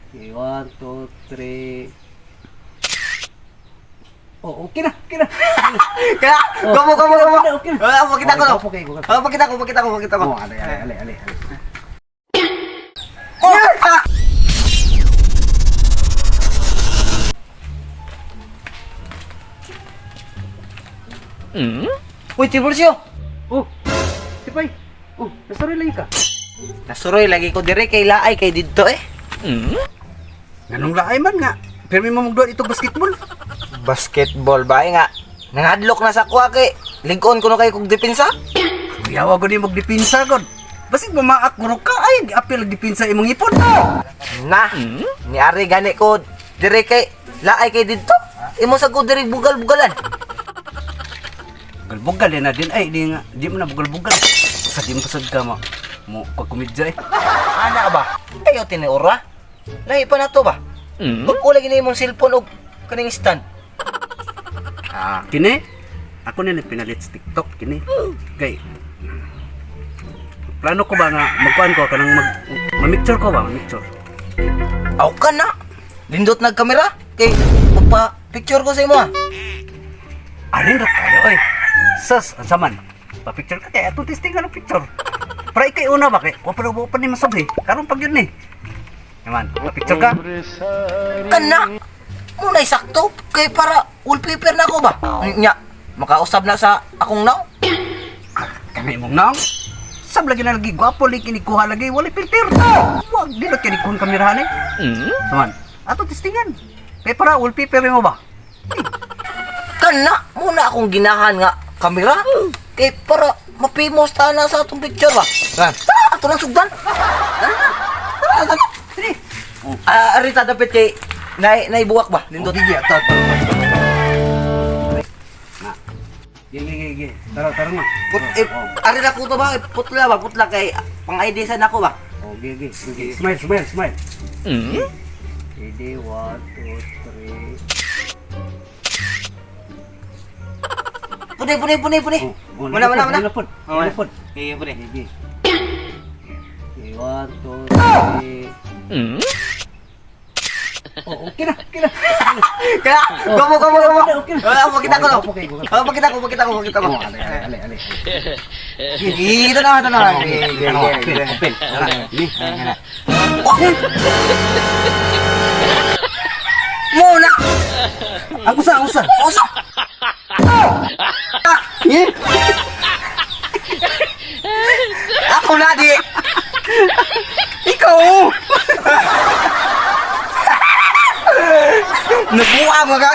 Okay, 1, 2, 3. Oh, okay na, okay na. Kaya, Oh, gamo, gamo, gamo. okay na, okay na. Ah, pakita ko Okay, no. okay, okay. Ah, pakita ko, pakita ko, pakita ko. Oh, alay, alay, alay, alay. Oh! Ah! Uy, Tiburcio. Oh, Tipay. Oh, nasuroy lagi ka. Nasuroy lagi ko dire kay laay kay didto eh. Nganong laay man nga. Pero may mamugduan ito basketball. Basketball ba eh nga? Nangadlok na sa kuha kay lingkon ko no kay kog depensa. Kuyawa ko ni magdipinsa god. Basig mamaak guro ka ay apil agdipinsa imong ipon. Na, ni ari gani ko dire kay laay kay didto. Imo sa ko dire bugal-bugalan. Bugal-bugal na din ay di nga di mo na bugal-bugal. Sa di mo pasad ka mo mo pagkomedya eh. Ana ba? Ayo tinuora. Lahi pa na to ba? Pag lagi na imong cellphone og kaning stand. Ah, kini ako na pinalit sa TikTok kini. Kay plano ko ba nga magkuan ko kanang mag mamicture ko ba mamicture. Aw ka na. Lindot nag kamera kay magpa picture ko sa imo ah. Alin ra kayo oy. Sus, ang saman. Pa-picture ka kay atong testing ka ng picture. Para ikay una ba kay wa pa wa pa ni masabhi. Karon pag yun ni. Naman, pa-picture ka. Kana. Muna'y sakto kay para wallpaper na ako ba? Nya, makausab na sa akong naw. Kami imong naong. Sab lagi na lagi gwapo lagi kini kuha lagi wala filter. Wag di ra kini kuha kamerahan eh. Naman, ato testingan. Kay para wallpaper mo ba? Kana muna akong ginahan nga kamera kay para mapimos ta na sa atong picture ba. Kan. Tara, ato nang sugdan. Tara na. Tara, tara. Dili. Ah, arita dapat kay nay naibuwak ba? Lindot. Lindot gigi ato ato. Na. Ge ge ge ge. Tara tara nga. Put, eh, ari na ko to ba? Putla ba? Putla kay pang ID sa nako ba? Oh, ge ge. Ge. Smile, smile, smile. Ready, 1, 2, 3. Puni, puni, puni, puni. Oh, Muna, muna, muna. Napod. Oh, muna. Napod. Sige, puni. Ge. Okay, 1, 2, 3. Oh, okay na, okay na. Kaya, gamo, gamo, gamo. Okay na. Ah, pakita ko no. Okay, okay. Ah, pakita ko, pakita ko, pakita ko. Oh, alay, alay, alay, alay. Ito na, ito na. Sige, sige, Open, sige. open. Tara, ni. Muna! Ang usa, ang usa. Usa! Eh, Ako na di! ikaw. Nabuang ka!